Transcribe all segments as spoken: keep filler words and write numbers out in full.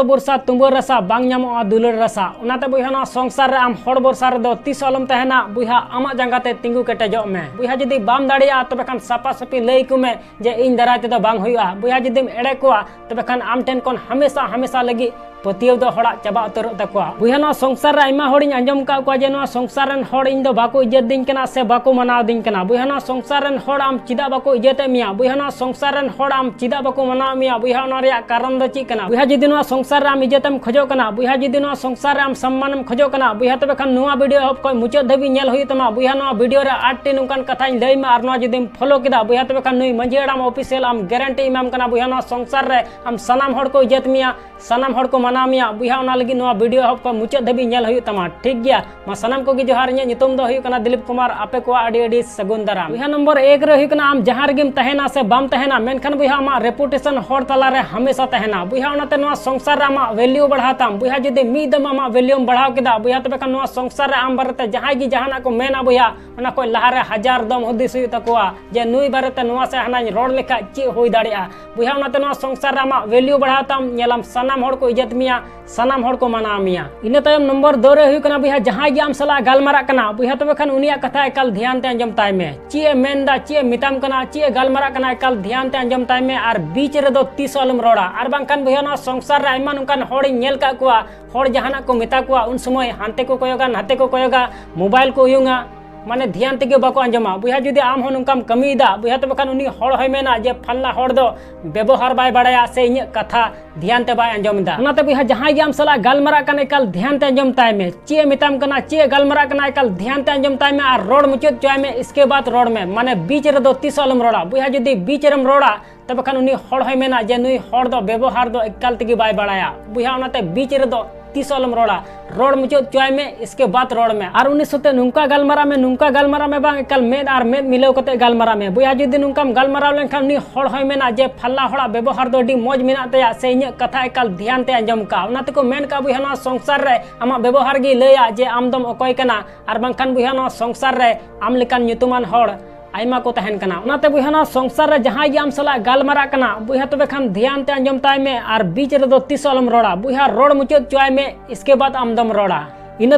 ᱵᱚᱨᱥᱟ ᱛᱩᱢᱵᱟᱹ ᱨᱟᱥᱟ, ᱵᱟᱝ ᱧᱟᱢᱚᱜᱼᱟ ᱫᱩᱞᱟᱹᱲ ᱨᱟᱥᱟ᱾ ᱚᱱᱟᱛᱮ ᱵᱚᱭᱦᱟ, ᱱᱚᱣᱟ ᱥᱚᱝᱥᱟᱨ ᱨᱮ ᱟᱢ ᱦᱚᱲ ᱵᱚᱨᱥᱟ ᱨᱮᱫᱚ ᱛᱤᱥ ᱦᱚᱸ ᱟᱞᱚᱢ ᱛᱟᱦᱮᱱᱟ᱾ ᱵᱚᱭᱦᱟ, ᱟᱢᱟᱜ ᱡᱟᱸᱜᱟ ᱛᱮ ᱛᱤᱸᱜᱩ ᱠᱮᱴᱮᱡᱚᱜ ᱢᱮ᱾ ᱵᱚᱭᱦᱟ, ᱡᱩᱫᱤ ᱵᱟᱢ ᱫᱟᱲᱮᱭᱟᱜᱼᱟ, ᱛᱚᱵᱮ ᱠᱷᱟᱱ ᱥᱟᱯᱷᱟ ᱥᱟᱹᱯᱷᱤ ᱞᱟᱹᱭ ᱟᱠᱚ ᱢᱮ ᱡᱮ ᱤᱧ ᱫᱟᱨᱟᱭ ᱛᱮᱫᱚ ᱵᱟᱝ ᱦᱩᱭᱩᱜᱼᱟ᱾ ᱵᱚᱭᱦᱟ, ᱡᱩᱫᱤᱢ ᱮᱲᱮ ᱠᱚᱣᱟ, ᱛᱚᱵᱮ ᱠᱷᱟᱱ ᱟᱢ ᱴᱷᱮᱱ ᱠᱷᱚᱱ ᱦᱟᱢᱮᱥᱟ ᱦᱟᱢᱮᱥᱟ ᱞᱟᱹᱜᱤᱫ ᱯᱟᱹᱛᱭᱟᱹᱣ ᱫᱚ ᱦᱚᱲᱟᱜ ᱪᱟᱵᱟ ᱩᱛᱟᱹᱨᱚᱜ ᱛᱟᱠᱚᱣᱟ᱾ ᱵᱚᱭᱦᱟ, ᱱᱚᱣᱟ ᱥᱚᱝᱥᱟᱨ ᱨᱮ ᱟᱭᱢᱟ ᱦᱚᱲᱤᱧ ᱟᱸᱡᱚᱢ ᱟᱠᱟᱫ ᱠᱚᱣᱟ ᱡᱮ ᱱᱚᱣᱟ ᱥᱚᱝᱥᱟᱨ ᱨᱮᱱ ᱦᱚᱲ ᱤᱧ ᱫᱚ ᱵᱟᱠᱚ ᱤᱡᱽᱡᱚᱛ ᱫᱤᱧ ᱠᱟᱱᱟ ᱥᱮ ᱵᱟᱠᱚ ᱢᱟᱱᱟᱣ ᱫᱤᱧ ᱠᱟᱱᱟ᱾ ᱵᱚᱭᱦᱟ, ᱱᱚᱣᱟ ᱥᱚᱝᱥᱟᱨ ᱨᱮᱱ ᱦᱚᱲ ᱟᱢ ᱪᱮᱫᱟᱜ ᱵᱟᱠᱚ ᱤᱡᱽᱡᱚᱛᱮᱫ ᱢᱮᱭᱟ? ᱵᱚᱭᱦᱟ, ᱱᱚᱣᱟ ᱥᱚᱝᱥᱟᱨ ᱨᱮᱱ ᱦᱚᱲ ᱟᱢ ᱪᱮᱫᱟᱜ ᱵᱟᱠᱚ ᱢᱟᱱᱟᱣ ᱢᱮᱭᱟ? ᱵᱚᱭᱦᱟ, ᱚᱱᱟ ᱨᱮᱭᱟᱜ ᱠᱟᱨᱚᱱ ᱫᱚ ᱪᱮᱫ ᱠᱟᱱᱟ? ᱵᱚᱭᱦᱟ, ᱡᱩᱫᱤ ᱱᱚᱣᱟ ᱥᱚᱝᱥᱟᱨ ᱨᱮ ᱟᱢ ᱤᱡᱽᱡᱚᱛ ᱮᱢ ᱠᱷᱚᱡᱚᱜ ᱠᱟᱱᱟ, ᱵᱚᱭᱦᱟ, ᱡᱩᱫᱤ ᱱᱚᱣᱟ ᱥᱚᱝᱥᱟᱨ ᱨᱮ ᱟᱢ ᱥᱚᱢᱢᱟᱱ ᱮᱢ ᱠᱷᱚᱡᱚᱜ ᱠᱟᱱᱟ, ᱵᱚᱭᱦᱟ, ᱛᱚᱵᱮ ᱠᱷᱟᱱ ᱱᱚᱣᱟ ᱵᱷᱤᱰᱤᱭᱳ ᱮᱦᱚᱵ ᱠᱷᱚᱱ ᱢᱩᱪᱟᱹᱫ ᱫᱷᱟᱹᱵᱤᱡ ᱧᱮᱞ ᱦᱩᱭᱩᱜ ᱛᱟᱢᱟ᱾ ᱵᱚᱭᱦᱟ, ᱱᱚᱣᱟ ᱵᱷᱤᱰᱤᱭᱳ ᱨᱮ ᱟᱴ ᱴᱤ ᱱᱚᱝᱠᱟᱱ ᱠᱟᱛᱷᱟᱧ ᱞᱟᱹᱭ ᱢᱟ, ᱟᱨ ᱱᱚᱣᱟ ᱡᱩᱫᱤᱢ ᱯᱷᱚᱞᱳ ᱠᱮᱫᱟ, ᱵᱚᱭᱦᱟ, ᱛᱚᱵᱮ ᱠᱷᱟᱱ ᱱᱩᱭ ᱢᱟᱹᱡᱷᱤ ᱦᱟᱲᱟᱢ ᱚᱯᱷᱤᱥᱤᱭᱟᱞ ᱟᱢ ᱜᱮᱨᱮᱱᱴᱤ ᱮᱢᱟᱢ ᱠᱟᱱᱟ, ᱵᱚᱭᱦᱟ, ᱱᱚᱣᱟ ᱥᱚᱝᱥᱟᱨ ᱨᱮ ᱟᱢ ᱥᱟᱱᱟᱢ ᱦᱚᱲ ᱠᱚ ᱤᱡᱽᱡᱚᱛ ᱢᱮᱭᱟ, ᱥᱟᱱᱟᱢ ᱦᱚᱲ ᱠᱚ ᱢᱟᱱᱟᱣ ᱢᱮᱭᱟ᱾ ᱵᱚᱭᱦᱟ, ᱚᱱᱟ ᱞᱟᱹᱜᱤᱫ ᱱᱚᱣᱟ ᱵᱷᱤᱰᱤᱭᱳ ᱮᱦᱚᱵ ᱠᱷᱚᱱ ᱢᱩᱪᱟᱹᱫ ᱫᱷᱟᱹᱵᱤᱡ ᱧᱮᱞ ᱦᱩᱭᱩᱜ ᱛᱟᱢᱟ, ᱴᱷᱤᱠ ᱜᱮᱭᱟ? ᱢᱟ ᱥᱟᱱᱟᱢ ᱠᱚᱜᱮ ᱡᱚᱦᱟᱨ, ᱤᱧᱟᱹᱜ ᱧᱩᱛᱩᱢ ᱫᱚ ᱦᱩᱭᱩᱜ ᱠᱟᱱᱟ ᱫᱤᱞᱤᱯ ᱠᱩᱢᱟᱨ, ᱟᱯᱮ ᱠᱚᱣᱟᱜ ᱟᱹᱰᱤ ᱟᱹᱰᱤ ᱥᱟᱹᱜᱩᱱ ᱫᱟᱨᱟᱢ᱾ ᱵᱚᱭᱦᱟ, ᱱᱚᱢᱵᱚᱨ ᱮᱠ ᱨᱮ ᱦᱩᱭᱩᱜ ᱠᱟᱱᱟ, ᱟᱢ ᱡᱟᱦᱟᱸ ᱨᱮᱜᱮᱢ ᱛᱟᱦᱮᱱᱟ ᱥᱮ ᱵᱟᱢ ᱛᱟᱦᱮᱱᱟ, ᱢᱮᱱᱠᱷᱟᱱ ᱵᱚᱭᱦᱟ, ᱟᱢᱟᱜ ᱨᱮᱯᱩᱴᱮᱥᱚᱱ ᱦᱚᱲ ᱛᱟᱞᱟᱨᱮ ᱦᱟᱢᱮᱥᱟ ᱛᱟᱦᱮᱱᱟ᱾ ᱵᱚᱭᱦᱟ, ᱚᱱᱟᱛᱮ ᱱᱚᱣᱟ ᱥᱚᱝᱥᱟᱨ ᱨᱮ ᱟᱢᱟᱜ ᱵᱷᱮᱞᱭᱩ ᱵᱟᱲᱦᱟᱣ ᱛᱟᱢ᱾ ᱵᱚᱭᱦᱟ, ᱡᱩᱫᱤ ᱢᱤᱫ ᱫᱚᱢ ᱟᱢᱟᱜ ᱵᱷᱮᱞᱭᱩᱢ ᱵᱟᱲᱦᱟᱣ ᱠᱮᱫᱟ, ᱵᱚᱭᱦᱟ, ᱛᱚᱵᱮ ᱠᱷᱟᱱ ᱱᱚᱣᱟ ᱥᱚᱝᱥᱟᱨ ᱨᱮ ᱟᱢ ᱵᱟᱨᱮᱛᱮ ᱡᱟᱦᱟᱸᱭ ᱜᱮ ᱡᱟᱦᱟᱱᱟᱜ ᱠᱚ ᱢᱮᱱᱟ, ᱵᱚᱭᱦᱟ, ᱚᱱᱟ ᱠᱷᱚᱱ ᱞᱟᱦᱟᱨᱮ ᱦᱟᱡᱟᱨ ᱫᱚᱢ ᱦᱩᱫᱤᱥ ᱦᱩᱭᱩᱜ ᱛᱟᱠᱚᱣᱟ ᱡᱮ ᱱᱩᱭ ᱵᱟᱨᱮᱛᱮ ᱱᱚᱣᱟ ᱥᱮ ᱦᱟᱱᱟᱧ ᱨᱚᱲ ᱞᱮᱠᱷᱟᱡ ᱪᱮᱫ ᱦᱩᱭ ᱫᱟᱲᱮᱭᱟᱜᱼᱟ᱾ ᱵᱚᱭᱦᱟ, ᱚᱱᱟᱛᱮ ᱱᱚᱣᱟ ᱥᱚᱝᱥᱟᱨ ᱨᱮ ᱟᱢᱟᱜ ᱵᱷᱮᱞᱭᱩ ᱵᱟᱲᱦᱟᱣ ᱛᱟᱢ, ᱧᱮᱞᱟᱢ ᱥᱟᱱᱟᱢ ᱦᱚᱲ ᱠᱚ ᱤᱡᱽᱡᱚᱛ ᱢᱮᱭᱟ, ᱥᱟᱱᱟᱢ ᱦᱚᱲ ᱠᱚ ᱢᱟᱱᱟᱣ ᱢᱮᱭᱟ᱾ ᱤᱱᱟᱹ ᱛᱟᱭᱚᱢ ᱱᱚᱢᱵᱚᱨ ᱫᱩ ᱨᱮ ᱦᱩᱭᱩᱜ ᱠᱟᱱᱟ, ᱵᱚᱭᱦᱟ, ᱡᱟᱦᱟᱸᱭ ᱜᱮ ᱟᱢ ᱥᱟᱞᱟᱜ ᱜᱟᱞᱢᱟᱨᱟᱜ ᱠᱟᱱᱟ, ᱵᱚᱭᱦᱟ, ᱛᱚᱵᱮ ᱠᱷᱟᱱ ᱩᱱᱤᱭᱟᱜ ᱠᱟᱛᱷᱟ ᱮᱠᱟᱞ ᱫᱷᱮᱭᱟᱱ ᱛᱮ ᱟᱸᱡᱚᱢ ᱛᱟᱭ ᱢᱮ᱾ ᱪᱮᱫ ᱮ ᱢᱮᱱᱫᱟ, ᱪᱮᱫ ᱮ ᱢᱮᱛᱟᱢ ᱠᱟᱱᱟ, ᱪᱮᱫ ᱮ ᱜᱟᱞᱢᱟᱨᱟᱜ ᱠᱟᱱᱟ, ᱮᱠᱟᱞ ᱫᱷᱮᱭᱟᱱ ᱛᱮ ᱟᱸᱡᱚᱢ ᱛᱟᱭ ᱢᱮ᱾ ᱟᱨ ᱵᱤᱪ ᱨᱮᱫᱚ ᱛᱤᱥ ᱦᱚᱸ ᱟᱞᱚᱢ ᱨᱚᱲᱟ᱾ ᱟᱨ ᱵᱟᱝᱠᱷᱟᱱ, ᱵᱚᱭᱦᱟ, ᱱᱚᱣᱟ ᱥᱚᱝᱥᱟᱨ ᱨᱮ ᱟᱭᱢᱟ ᱱᱚᱝᱠᱟᱱ ᱦᱚᱲᱤᱧ ᱧᱮᱞ ᱠᱟᱜ ᱠᱚᱣᱟ, ᱦᱚᱲ ᱡᱟᱦᱟᱱᱟᱜ ᱠᱚ ᱢᱮᱛᱟ ᱠᱚᱣᱟ, ᱩᱱ ᱥᱚᱢᱚᱭ ᱦᱟᱱᱛᱮ ᱠᱚ ᱠᱚᱭᱚᱜᱟ, ᱱᱟᱛᱮ ᱠᱚ ᱠᱚᱭᱚᱜᱟ, ᱢᱳᱵᱟᱭᱤᱞ ᱠᱚ ᱩᱭᱩᱝᱟ, ᱢᱟᱱᱮ ᱫᱷᱮᱭᱟᱱ ᱛᱮᱜᱮ ᱵᱟᱠᱚ ᱟᱸᱡᱚᱢᱟ᱾ ᱵᱚᱭᱦᱟ, ᱡᱩᱫᱤ ᱟᱢ ᱦᱚᱸ ᱱᱚᱝᱠᱟᱢ ᱠᱟᱹᱢᱤᱭᱮᱫᱟ, ᱵᱚᱭᱦᱟ, ᱛᱚᱵᱮ ᱠᱷᱟᱱ ᱩᱱᱤ ᱦᱚᱲ ᱦᱚᱸᱭ ᱢᱮᱱᱟ ᱡᱮ ᱯᱷᱟᱞᱱᱟ ᱦᱚᱲ ᱫᱚ ᱵᱮᱵᱚᱦᱟᱨ ᱵᱟᱭ ᱵᱟᱲᱟᱭᱟ ᱥᱮ ᱤᱧᱟᱹᱜ ᱠᱟᱛᱷᱟ ᱫᱷᱮᱭᱟᱱ ᱛᱮ ᱵᱟᱭ ᱟᱸᱡᱚᱢ ᱮᱫᱟ᱾ ᱚᱱᱟᱛᱮ ᱵᱚᱭᱦᱟ, ᱡᱟᱦᱟᱸᱭ ᱜᱮ ᱟᱢ ᱥᱟᱞᱟᱜ ᱜᱟᱞᱢᱟᱨᱟᱜ ᱠᱟᱱ, ᱮᱠᱟᱞ ᱫᱷᱮᱭᱟᱱ ᱛᱮ ᱟᱸᱡᱚᱢ ᱛᱟᱭ ᱢᱮ᱾ ᱪᱮᱫ ᱮ ᱢᱮᱛᱟᱢ ᱠᱟᱱᱟ, ᱪᱮᱫ ᱮ ᱜᱟᱞᱢᱟᱨᱟᱜ ᱠᱟᱱᱟ, ᱮᱠᱟᱞ ᱫᱷᱮᱭᱟᱱ ᱛᱮ ᱟᱸᱡᱚᱢ ᱛᱟᱭ ᱢᱮ ᱟᱨ ᱨᱚᱲ ᱢᱩᱪᱟᱹᱫ ᱦᱚᱪᱚᱭ ᱢᱮ, ᱤᱥᱠᱮ ᱵᱟᱫ ᱨᱚᱲ ᱢᱮ᱾ ᱢᱟᱱᱮ ᱵᱤᱪ ᱨᱮᱫᱚ ᱛᱤᱥ ᱦᱚᱸ ᱟᱞᱚᱢ ᱨᱚᱲᱟ᱾ ᱵᱚᱭᱦᱟ, ᱡᱩᱫᱤ ᱵᱤᱪ ᱨᱮᱢ ᱨᱚᱲᱟ, ᱛᱚᱵᱮ ᱠᱷᱟᱱ ᱩᱱᱤ ᱦᱚᱲ ᱦᱚᱸᱭ ᱢᱮᱱᱟ ᱡᱮ ᱱᱩᱭ ᱦᱚᱲ ᱫᱚ ᱵᱮᱵᱚᱦᱟᱨ ᱫᱚ ᱮᱠᱟᱞ ᱛᱮᱜᱮ ᱵᱟᱭ ᱵᱟᱲᱟᱭᱟ᱾ ᱵᱚᱭᱦᱟ, ᱚᱱᱟᱛᱮ ᱵᱤᱪ ᱨᱮᱫᱚ ᱛᱤᱥ ᱦᱚᱸ ᱟᱞᱚᱢ ᱨᱚᱲᱟ᱾ ᱨᱚᱲ ᱢᱩᱪᱟᱹᱫ ᱦᱚᱪᱚᱭ ᱢᱮ, ᱤᱥᱠᱮ ᱵᱟᱫ ᱨᱚᱲ ᱢᱮ᱾ ᱟᱨ ᱩᱱᱤ ᱥᱟᱛᱮ ᱱᱚᱝᱠᱟ ᱜᱟᱞᱢᱟᱨᱟᱜ ᱢᱮ, ᱱᱚᱝᱠᱟ ᱜᱟᱞᱢᱟᱨᱟᱜ ᱢᱮ, ᱵᱟᱝ, ᱮᱠᱟᱞ ᱢᱮᱫ ᱟᱨ ᱢᱮᱫ ᱢᱤᱞᱟᱹᱣ ᱠᱟᱛᱮ ᱜᱟᱞᱢᱟᱨᱟᱜ ᱢᱮ᱾ ᱵᱚᱭᱦᱟ, ᱡᱩᱫᱤ ᱱᱚᱝᱠᱟᱢ ᱜᱟᱞᱢᱟᱨᱟᱣ ᱞᱮᱱᱠᱷᱟᱱ, ᱩᱱᱤ ᱦᱚᱲ ᱦᱚᱸᱭ ᱢᱮᱱᱟ ᱡᱮ ᱯᱷᱟᱞᱱᱟ ᱦᱚᱲᱟᱜ ᱵᱮᱵᱚᱦᱟᱨ ᱫᱚ ᱟᱹᱰᱤ ᱢᱚᱡᱽ ᱢᱮᱱᱟᱜ ᱛᱟᱭᱟ ᱥᱮ ᱤᱧᱟᱹᱜ ᱠᱟᱛᱷᱟ ᱮᱠᱟᱞ ᱫᱷᱮᱭᱟᱱ ᱛᱮ ᱟᱸᱡᱚᱢ ᱠᱟᱜᱼᱟ᱾ ᱚᱱᱟ ᱛᱮᱠᱚ ᱢᱮᱱ ᱠᱟᱜᱼᱟ, ᱵᱚᱭᱦᱟ, ᱱᱚᱣᱟ ᱥᱚᱝᱥᱟᱨ ᱨᱮ ᱟᱢᱟᱜ ᱵᱮᱵᱚᱦᱟᱨ ᱜᱮᱭ ᱞᱟᱹᱭᱟ ᱡᱮ ᱟᱢ ᱫᱚᱢ ᱚᱠᱚᱭ ᱠᱟᱱᱟ᱾ ᱟᱨ ᱵᱟᱝᱠᱷᱟᱱ, ᱵᱚᱭᱦᱟ, ᱱᱚᱣᱟ ᱥᱚᱝᱥᱟᱨ ᱨᱮ ᱟᱢ ᱞᱮᱠᱟᱱ ᱧᱩᱛᱩᱢᱟᱱ ᱦᱚᱲ ᱟᱭᱢᱟ ᱠᱚ ᱛᱟᱦᱮᱱ ᱠᱟᱱᱟ᱾ ᱚᱱᱟᱛᱮ ᱵᱚᱭᱦᱟ, ᱱᱚᱣᱟ ᱥᱚᱝᱥᱟᱨ ᱨᱮ ᱡᱟᱦᱟᱸᱭ ᱜᱮ ᱟᱢ ᱥᱟᱞᱟᱜ ᱜᱟᱞᱢᱟᱨᱟᱜ ᱠᱟᱱᱟ ᱵᱚᱭᱦᱟ, ᱛᱚᱵᱮ ᱠᱷᱟᱱ ᱫᱷᱮᱭᱟᱱ ᱛᱮ ᱟᱸᱡᱚᱢ ᱛᱟᱭ ᱢᱮ ᱟᱨ ᱵᱤᱪ ᱨᱮᱫᱚ ᱛᱤᱥ ᱦᱚᱸ ᱟᱞᱚᱢ ᱨᱚᱲᱟ᱾ ᱵᱚᱭᱦᱟ, ᱨᱚᱲ ᱢᱩᱪᱟᱹᱫ ᱦᱚᱪᱚᱭ ᱢᱮ, ᱤᱥᱠᱮ ᱵᱟᱫ ᱟᱢ ᱫᱚᱢ ᱨᱚᱲᱟ᱾ ᱤᱱᱟᱹ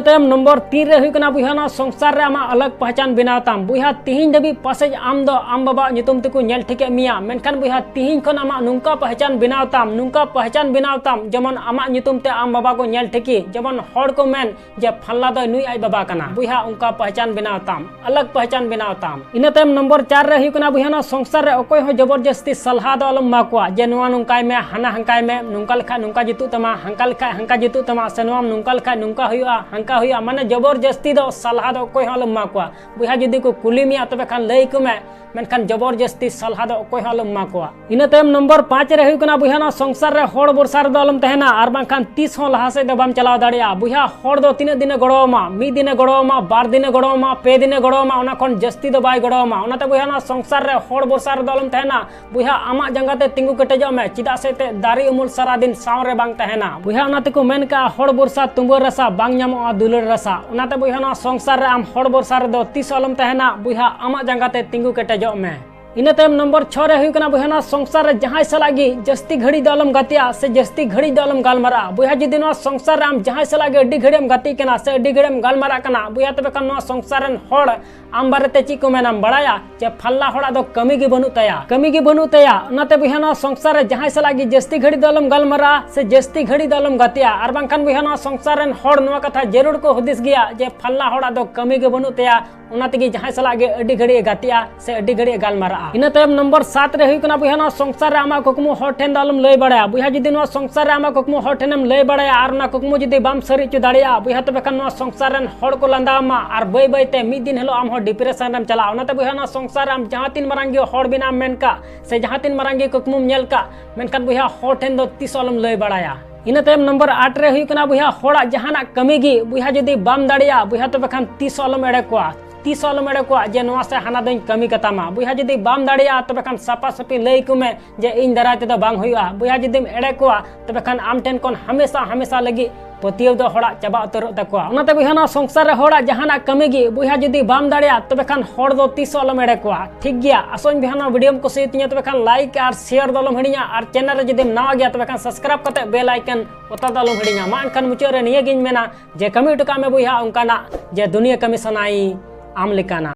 ᱛᱟᱭᱚᱢ ᱱᱚᱢᱵᱚᱨ ᱛᱤᱱ ᱨᱮ ᱦᱩᱭᱩᱜ ᱠᱟᱱᱟ ᱵᱚᱭᱦᱟ, ᱱᱚᱣᱟ ᱥᱚᱝᱥᱟᱨ ᱨᱮ ᱟᱢᱟᱜ ᱟᱞᱟᱜᱽ ᱯᱟᱦᱪᱟᱱ ᱵᱮᱱᱟᱣ ᱛᱟᱢ᱾ ᱵᱚᱭᱦᱟ, ᱛᱤᱦᱤᱧ ᱫᱷᱟᱹᱵᱤᱡ ᱯᱟᱥᱮᱡ ᱟᱢ ᱫᱚ ᱟᱢ ᱵᱟᱵᱟᱣᱟᱜ ᱧᱩᱛᱩᱢ ᱛᱮᱠᱚ ᱧᱮᱞ ᱴᱷᱤᱠᱮᱫ ᱢᱮᱭᱟ, ᱢᱮᱱᱠᱷᱟᱱ ᱵᱚᱭᱦᱟ, ᱛᱤᱦᱤᱧ ᱠᱷᱚᱱ ᱟᱢᱟᱜ ᱱᱚᱝᱠᱟ ᱯᱟᱦᱪᱟᱱ ᱵᱮᱱᱟᱣ ᱛᱟᱢ, ᱱᱚᱝᱠᱟ ᱯᱟᱦᱪᱟᱱ ᱵᱮᱱᱟᱣ ᱛᱟᱢ, ᱡᱮᱢᱚᱱ ᱟᱢᱟᱜ ᱧᱩᱛᱩᱢ ᱛᱮ ᱟᱢ ᱵᱟᱵᱟ ᱠᱚ ᱧᱮᱞ ᱴᱷᱤᱠᱮ, ᱡᱮᱢᱚᱱ ᱦᱚᱲ ᱠᱚ ᱢᱮᱱ ᱡᱮ ᱯᱷᱟᱞᱱᱟ ᱫᱚ ᱱᱩᱭ ᱟᱡ ᱵᱟᱵᱟ ᱠᱟᱱᱟ᱾ ᱵᱚᱭᱦᱟ, ᱚᱱᱠᱟ ᱯᱟᱦᱪᱟᱱ ᱵᱮᱱᱟᱣ ᱛᱟᱢ, ᱟᱞᱟᱜᱽ ᱯᱟᱦᱪᱟᱱ ᱵᱮᱱᱟᱣ ᱛᱟᱢ᱾ ᱤᱱᱟᱹ ᱛᱟᱭᱚᱢ ᱱᱚᱢᱵᱚᱨ ᱪᱟᱨ ᱨᱮ ᱦᱩᱭᱩᱜ ᱠᱟᱱᱟ ᱵᱚᱭᱦᱟ, ᱱᱚᱣᱟ ᱥᱚᱝᱥᱟᱨ ᱨᱮ ᱚᱠᱚᱭ ᱦᱚᱸ ᱡᱚᱵᱚᱨᱡᱚᱥᱛᱤ ᱥᱟᱞᱦᱟ ᱫᱚ ᱟᱞᱚᱢ ᱮᱢᱟ ᱠᱚᱣᱟ, ᱡᱮ ᱱᱚᱣᱟ ᱱᱚᱝᱠᱟᱭ ᱢᱮ, ᱦᱟᱱᱟ ᱦᱟᱝᱠᱟᱭ ᱢᱮ, ᱱᱚᱝᱠᱟ ᱞᱮᱠᱷᱟᱡ ᱱᱚᱝᱠᱟ ᱡᱩᱛᱩᱜ ᱛᱟᱢᱟ, ᱦᱟᱝᱠᱟ ᱞᱮᱠᱷᱟᱡ ᱦᱟᱝᱠᱟ ᱡᱩᱛᱩᱜ ᱛᱟᱢᱟ, ᱥᱮ ᱱᱚᱣᱟᱢ ᱱᱚᱝᱠᱟ ᱞᱮᱠᱷᱟᱡ ᱱᱚᱝᱠᱟ ᱦᱩᱭᱩᱜᱼᱟ, ᱦᱟᱝᱠᱟ ᱦᱩᱭᱩᱜᱼᱟ, ᱢᱟᱱᱮ ᱡᱚᱵᱚᱨᱡᱚᱥᱛᱤ ᱫᱚ ᱥᱟᱞᱦᱟ ᱫᱚ ᱚᱠᱚᱭ ᱦᱚᱸ ᱟᱞᱚᱢ ᱮᱢᱟ ᱠᱚᱣᱟ᱾ ᱵᱚᱭᱦᱟ, ᱡᱩᱫᱤ ᱠᱚ ᱠᱩᱞᱤ ᱢᱮᱭᱟ, ᱛᱚᱵᱮ ᱠᱷᱟᱱ ᱞᱟᱹᱭ ᱟᱠᱚ ᱢᱮ, ᱢᱮᱱᱠᱷᱟᱱ ᱡᱚᱵᱚᱨᱡᱚᱥᱛᱤ ᱥᱟᱞᱦᱟ ᱫᱚ ᱚᱠᱚᱭ ᱦᱚᱸ ᱟᱞᱚᱢ ᱮᱢᱟ ᱠᱚᱣᱟ᱾ ᱤᱱᱟᱹ ᱛᱟᱭᱚᱢ ᱱᱚᱢᱵᱚᱨ ᱯᱟᱸᱪ ᱨᱮ ᱦᱩᱭᱩᱜ ᱠᱟᱱᱟ ᱵᱚᱭᱦᱟ, ᱱᱚᱣᱟ ᱥᱚᱝᱥᱟᱨ ᱨᱮ ᱦᱚᱲ ᱵᱷᱚᱨᱥᱟ ᱨᱮᱫᱚ ᱟᱞᱚᱢ ᱛᱟᱦᱮᱱᱟ, ᱟᱨ ᱵᱟᱝᱠᱷᱟᱱ ᱛᱤᱥ ᱦᱚᱸ ᱞᱟᱦᱟ ᱥᱮᱫ ᱫᱚ ᱵᱟᱢ ᱪᱟᱞᱟᱣ ᱫᱟᱲᱮᱭᱟᱜᱼᱟ᱾ ᱵᱚᱭᱦᱟ, ᱦᱚᱲ ᱫᱚ ᱛᱤᱱᱟᱹᱜ ᱫᱤᱱᱮ ᱜᱚᱲᱚ ᱟᱢᱟ? ᱢᱤᱫ ᱫᱤᱱᱮ ᱜᱚᱲᱚ ᱟᱢᱟ, ᱵᱟᱨ ᱫᱤᱱᱮ ᱜᱚᱲᱚ ᱟᱢᱟ, ᱯᱮ ᱫᱤᱱᱮ ᱜᱚᱲᱚ ᱟᱢᱟ, ᱚᱱᱟ ᱠᱷᱚᱱ ᱡᱟᱹᱥᱛᱤ ᱫᱚ ᱵᱟᱭ ᱜᱚᱲᱚ ᱟᱢᱟ᱾ ᱚᱱᱟᱛᱮ ᱵᱚᱭᱦᱟ, ᱱᱚᱣᱟ ᱥᱚᱝᱥᱟᱨ ᱨᱮ ᱦᱚᱲ ᱵᱷᱚᱨᱥᱟ ᱨᱮᱫᱚ ᱟᱞᱚᱢ ᱛᱟᱦᱮᱱᱟ᱾ ᱵᱚᱭᱦᱟ, ᱟᱢᱟᱜ ᱡᱟᱸᱜᱟ ᱛᱮ ᱛᱤᱸᱜᱩ ᱠᱮᱴᱮᱡᱚᱜ ᱢᱮ, ᱪᱮᱫᱟᱜ ᱥᱮ ᱮᱱᱛᱮᱫ ᱫᱟᱨᱮ ᱩᱢᱩᱞ ᱥᱟᱨᱟ ᱫᱤᱱ ᱥᱟᱶ ᱨᱮ ᱵᱟᱝ ᱛᱟᱦᱮᱱᱟ᱾ ᱵᱚᱭᱦᱟ, ᱚᱱᱟ ᱛᱮᱠᱚ ᱢᱮᱱ ᱠᱟᱜᱼᱟ, ᱦᱚᱲ ᱵᱷᱚᱨᱥᱟ ᱛᱩᱢᱵᱟᱹ ᱨᱟᱥᱟ ᱵᱟᱝ ᱧᱟᱢᱚᱜᱼᱟ ᱫᱩᱞᱟᱹᱲ ᱨᱟᱥᱟ᱾ ᱚᱱᱟᱛᱮ ᱵᱚᱭᱦᱟ, ᱱᱚᱣᱟ ᱥᱚᱝᱥᱟᱨ ᱨᱮ ᱟᱢ ᱦᱚᱲ ᱵᱷᱚᱨᱥᱟ ᱨᱮᱫᱚ ᱛᱤᱥ ᱦᱚᱸ ᱟᱞᱚᱢ ᱛᱟᱦᱮᱱᱟ᱾ ᱵᱚᱭᱦᱟ, ᱟᱢᱟᱜ ᱡᱟᱸᱜᱟ ᱛᱮ ᱛᱤᱸᱜᱩ ᱠᱮᱴᱮᱡᱚᱜ ᱢᱮ᱾ ᱤᱱᱟᱹ ᱛᱟᱭᱚᱢ ᱱᱚᱢᱵᱚᱨ ᱪᱷᱚ ᱨᱮ ᱦᱩᱭᱩᱜ ᱠᱟᱱᱟ ᱵᱚᱭᱦᱟ, ᱱᱚᱣᱟ ᱥᱚᱝᱥᱟᱨ ᱨᱮ ᱡᱟᱦᱟᱸᱭ ᱥᱟᱞᱟᱜ ᱜᱮ ᱡᱟᱹᱥᱛᱤ ᱜᱷᱟᱹᱲᱤᱡ ᱫᱚ ᱟᱞᱚᱢ ᱜᱟᱛᱮᱜᱼᱟ ᱥᱮ ᱡᱟᱹᱥᱛᱤ ᱜᱷᱟᱹᱲᱤᱡ ᱫᱚ ᱟᱞᱚᱢ ᱜᱟᱞᱢᱟᱨᱟᱜᱼᱟ᱾ ᱵᱚᱭᱦᱟ, ᱡᱩᱫᱤ ᱱᱚᱣᱟ ᱥᱚᱝᱥᱟᱨ ᱨᱮ ᱟᱢ ᱡᱟᱦᱟᱸᱭ ᱥᱟᱞᱟᱜ ᱜᱮ ᱟᱹᱰᱤ ᱜᱷᱟᱹᱲᱤᱡ ᱮᱢ ᱜᱟᱛᱮᱜ ᱠᱟᱱᱟ ᱥᱮ ᱟᱹᱰᱤ ᱜᱷᱟᱹᱲᱤᱡ ᱮᱢ ᱜᱟᱞᱢᱟᱨᱟᱜ ᱠᱟᱱᱟ, ᱵᱚᱭᱦᱟ, ᱛᱚᱵᱮ ᱠᱷᱟᱱ ᱱᱚᱣᱟ ᱥᱚᱝᱥᱟᱨ ᱨᱮᱱ ᱦᱚᱲ ᱟᱢ ᱵᱟᱨᱮᱛᱮ ᱪᱮᱫ ᱠᱚ ᱢᱮᱱᱟᱢ ᱵᱟᱲᱟᱭᱟ? ᱡᱮ ᱯᱷᱟᱞᱱᱟ ᱦᱚᱲᱟᱜ ᱫᱚ ᱠᱟᱹᱢᱤ ᱜᱮ ᱵᱟᱹᱱᱩᱜ ᱛᱟᱭᱟ, ᱠᱟᱹᱢᱤ ᱜᱮ ᱵᱟᱹᱱᱩᱜ ᱛᱟᱭᱟ᱾ ᱚᱱᱟᱛᱮ ᱵᱚᱭᱦᱟ, ᱱᱚᱣᱟ ᱥᱚᱝᱥᱟᱨ ᱨᱮ ᱡᱟᱦᱟᱸᱭ ᱥᱟᱞᱟᱜ ᱜᱮ ᱡᱟᱹᱥᱛᱤ ᱜᱷᱟᱹᱲᱤᱡ ᱫᱚ ᱟᱞᱚᱢ ᱜᱟᱞᱢᱟᱨᱟᱜᱼᱟ ᱥᱮ ᱡᱟᱹᱥᱛᱤ ᱜᱷᱟᱹᱲᱤᱡ ᱫᱚ ᱟᱞᱚᱢ ᱜᱟᱛᱮᱜᱼᱟ᱾ ᱟᱨ ᱵᱟᱝᱠᱷᱟᱱ ᱵᱚᱭᱦᱟ, ᱱᱚᱣᱟ ᱥᱚᱝᱥᱟᱨ ᱨᱮᱱ ᱦᱚᱲ ᱱᱚᱣᱟ ᱠᱟᱛᱷᱟ ᱡᱟᱹᱨᱩᱲ ᱠᱚ ᱦᱩᱫᱤᱥ ᱜᱮᱭᱟ ᱡᱮ ᱯᱷᱟᱞᱱᱟ ᱦᱚᱲᱟᱜ ᱫᱚ ᱠᱟᱹᱢᱤ ᱜᱮ ᱵᱟᱹᱱᱩᱜ ᱛᱟᱭᱟ, ᱚᱱᱟ ᱛᱮᱜᱮ ᱡᱟᱦᱟᱸᱭ ᱥᱟᱞᱟᱜ ᱜᱮ ᱟᱹᱰᱤ ᱜᱷᱟᱹᱲᱤᱡ ᱮ ᱜᱟᱛᱮᱜᱼᱟ ᱥᱮ ᱟᱹᱰᱤ ᱜᱷᱟᱹᱲᱤᱡ ᱮ ᱜᱟᱞᱢᱟᱨᱟᱜᱼᱟ᱾ ᱤᱱᱟᱹ ᱛᱟᱭᱚᱢ ᱱᱚᱢᱵᱚᱨ ᱥᱟᱛ ᱨᱮ ᱦᱩᱭᱩᱜ ᱠᱟᱱᱟ ᱵᱚᱭᱦᱟ, ᱱᱚᱣᱟ ᱥᱚᱝᱥᱟᱨ ᱨᱮ ᱟᱢᱟᱜ ᱠᱩᱠᱢᱩ ᱦᱚᱲ ᱴᱷᱮᱱ ᱫᱚ ᱟᱞᱚᱢ ᱞᱟᱹᱭ ᱵᱟᱲᱟᱭᱟ᱾ ᱵᱚᱭᱦᱟ, ᱡᱩᱫᱤ ᱱᱚᱣᱟ ᱥᱚᱝᱥᱟᱨ ᱨᱮ ᱟᱢᱟᱜ ᱠᱩᱠᱢᱩ ᱦᱚᱲ ᱴᱷᱮᱱᱮᱢ ᱞᱟᱹᱭ ᱵᱟᱲᱟᱭᱟ ᱟᱨ ᱚᱱᱟ ᱠᱩᱠᱢᱩ ᱡᱩᱫᱤ ᱵᱟᱢ ᱥᱟᱹᱨᱤ ᱦᱚᱪᱚ ᱫᱟᱲᱮᱭᱟᱜᱼᱟ, ᱵᱚᱭᱦᱟ, ᱛᱚᱵᱮ ᱠᱷᱟᱱ ᱱᱚᱣᱟ ᱥᱚᱝᱥᱟᱨ ᱨᱮᱱ ᱦᱚᱲ ᱠᱚ ᱞᱟᱸᱫᱟ ᱟᱢᱟ ᱟᱨ ᱵᱟᱹᱭ ᱵᱟᱹᱭ ᱛᱮ ᱢᱤᱫ ᱫᱤᱱ ᱦᱤᱞᱳᱜ ᱟᱢ ᱦᱚᱸ ᱰᱤᱯᱨᱮᱥᱚᱱ ᱨᱮᱢ ᱪᱟᱞᱟᱜᱼᱟ᱾ ᱚᱱᱟᱛᱮ ᱵᱚᱭᱦᱟ, ᱱᱚᱣᱟ ᱥᱚᱝᱥᱟᱨ ᱨᱮ ᱟᱢ ᱡᱟᱦᱟᱸ ᱛᱤᱱ ᱢᱟᱨᱟᱝ ᱜᱮ ᱦᱚᱲ ᱵᱮᱱᱟᱣ ᱮᱢ ᱢᱮᱱ ᱠᱟᱜ ᱥᱮ ᱡᱟᱦᱟᱸ ᱛᱤᱱ ᱢᱟᱨᱟᱝ ᱜᱮ ᱠᱩᱠᱢᱩᱢ ᱧᱮᱞ ᱠᱟᱜ, ᱢᱮᱱᱠᱷᱟᱱ ᱵᱚᱭᱦᱟ, ᱦᱚᱲ ᱴᱷᱮᱱ ᱫᱚ ᱛᱤᱥ ᱦᱚᱸ ᱟᱞᱚᱢ ᱞᱟᱹᱭ ᱵᱟᱲᱟᱭᱟ᱾ ᱤᱱᱟᱹ ᱛᱟᱭᱚᱢ ᱱᱚᱢᱵᱚᱨ ᱟᱴ ᱨᱮ ᱦᱩᱭᱩᱜ ᱠᱟᱱᱟ ᱵᱚᱭᱦᱟ, ᱦᱚᱲᱟᱜ ᱡᱟᱦᱟᱱᱟᱜ ᱠᱟᱹᱢᱤ ᱜᱮ ᱵᱚᱭᱦᱟ ᱡᱩᱫᱤ ᱵᱟᱢ ᱫᱟᱲᱮᱭᱟᱜᱼᱟ, ᱵᱚᱭᱦᱟ ᱛᱚᱵᱮ ᱠᱷᱟᱱ ᱛᱤᱥ ᱦᱚᱸ ᱟᱞᱚᱢ ᱮᱲᱮ ᱠᱚᱣᱟ᱾ ᱛᱤᱥ ᱦᱚᱸ ᱟᱞᱚᱢ ᱮᱲᱮ ᱠᱚᱣᱟ ᱡᱮ ᱱᱚᱣᱟ ᱥᱮ ᱦᱟᱱᱟ ᱫᱚᱧ ᱠᱟᱹᱢᱤ ᱠᱟᱛᱟᱢᱟ᱾ ᱵᱚᱭᱦᱟ, ᱡᱩᱫᱤ ᱵᱟᱢ ᱫᱟᱲᱮᱭᱟᱜᱼᱟ, ᱛᱚᱵᱮ ᱠᱷᱟᱱ ᱥᱟᱯᱷᱟ ᱥᱟᱹᱯᱷᱤ ᱞᱟᱹᱭ ᱟᱠᱚ ᱢᱮ ᱡᱮ ᱤᱧ ᱫᱟᱨᱟᱭ ᱛᱮᱫᱚ ᱵᱟᱝ ᱦᱩᱭᱩᱜᱼᱟ᱾ ᱵᱚᱭᱦᱟ, ᱡᱩᱫᱤᱢ ᱮᱲᱮ ᱠᱚᱣᱟ, ᱛᱚᱵᱮ ᱠᱷᱟᱱ ᱟᱢ ᱴᱷᱮᱱ ᱠᱷᱚᱱ ᱦᱟᱢᱮᱥᱟ ᱦᱟᱢᱮᱥᱟ ᱞᱟᱹᱜᱤᱫ ᱯᱟᱹᱛᱭᱟᱹᱣ ᱫᱚ ᱦᱚᱲᱟᱜ ᱪᱟᱵᱟ ᱩᱛᱟᱹᱨᱚᱜ ᱛᱟᱠᱚᱣᱟ᱾ ᱚᱱᱟᱛᱮ ᱵᱚᱭᱦᱟ, ᱱᱚᱣᱟ ᱥᱚᱝᱥᱟᱨ ᱨᱮ ᱦᱚᱲᱟᱜ ᱡᱟᱦᱟᱱᱟᱜ ᱠᱟᱹᱢᱤ ᱜᱮ ᱵᱚᱭᱦᱟ ᱡᱩᱫᱤ ᱵᱟᱢ ᱫᱟᱲᱮᱭᱟᱜᱼᱟ, ᱛᱚᱵᱮ ᱠᱷᱟᱱ ᱦᱚᱲ ᱫᱚ ᱛᱤᱥ ᱦᱚᱸ ᱟᱞᱚᱢ ᱮᱲᱮ ᱠᱚᱣᱟ, ᱴᱷᱤᱠ ᱜᱮᱭᱟ? ᱟᱥᱚᱜ ᱟᱹᱧ ᱵᱚᱭᱦᱟ, ᱱᱚᱣᱟ ᱵᱷᱤᱰᱤᱭᱳᱢ ᱠᱩᱥᱤᱭᱟᱛᱤᱧᱟ, ᱛᱚᱵᱮ ᱠᱷᱟᱱ ᱞᱟᱭᱤᱠ ᱟᱨ ᱥᱮᱭᱟᱨ ᱫᱚ ᱟᱞᱚᱢ ᱦᱤᱲᱤᱧᱟ, ᱟᱨ ᱪᱮᱱᱮᱞ ᱨᱮ ᱡᱩᱫᱤᱢ ᱱᱟᱣᱟ ᱜᱮᱭᱟ, ᱛᱚᱵᱮ ᱠᱷᱟᱱ ᱥᱟᱵᱥᱠᱨᱟᱭᱤᱵ ᱠᱟᱛᱮ ᱵᱮᱞ ᱟᱭᱠᱚᱱ ᱚᱛᱟ ᱫᱚ ᱟᱞᱚᱢ ᱦᱤᱲᱤᱧᱟ᱾ ᱢᱟ ᱮᱱᱠᱷᱟᱱ ᱢᱩᱪᱟᱹᱫ ᱨᱮ ᱱᱤᱭᱟᱹᱜᱤᱧ ᱢᱮᱱᱟ ᱡᱮ ᱠᱟᱹᱢᱤ ᱦᱚᱴᱚ ᱠᱟᱜ ᱢᱮ ᱵᱚᱭᱦᱟ ᱚᱱᱠᱟᱱᱟᱜ ᱡᱮ ᱫᱩᱱᱤᱭᱟᱹ ᱠᱟᱹᱢᱤ ᱥᱟᱱᱟᱭ ᱟᱢ ᱞᱮᱠᱟᱱᱟᱜ᱾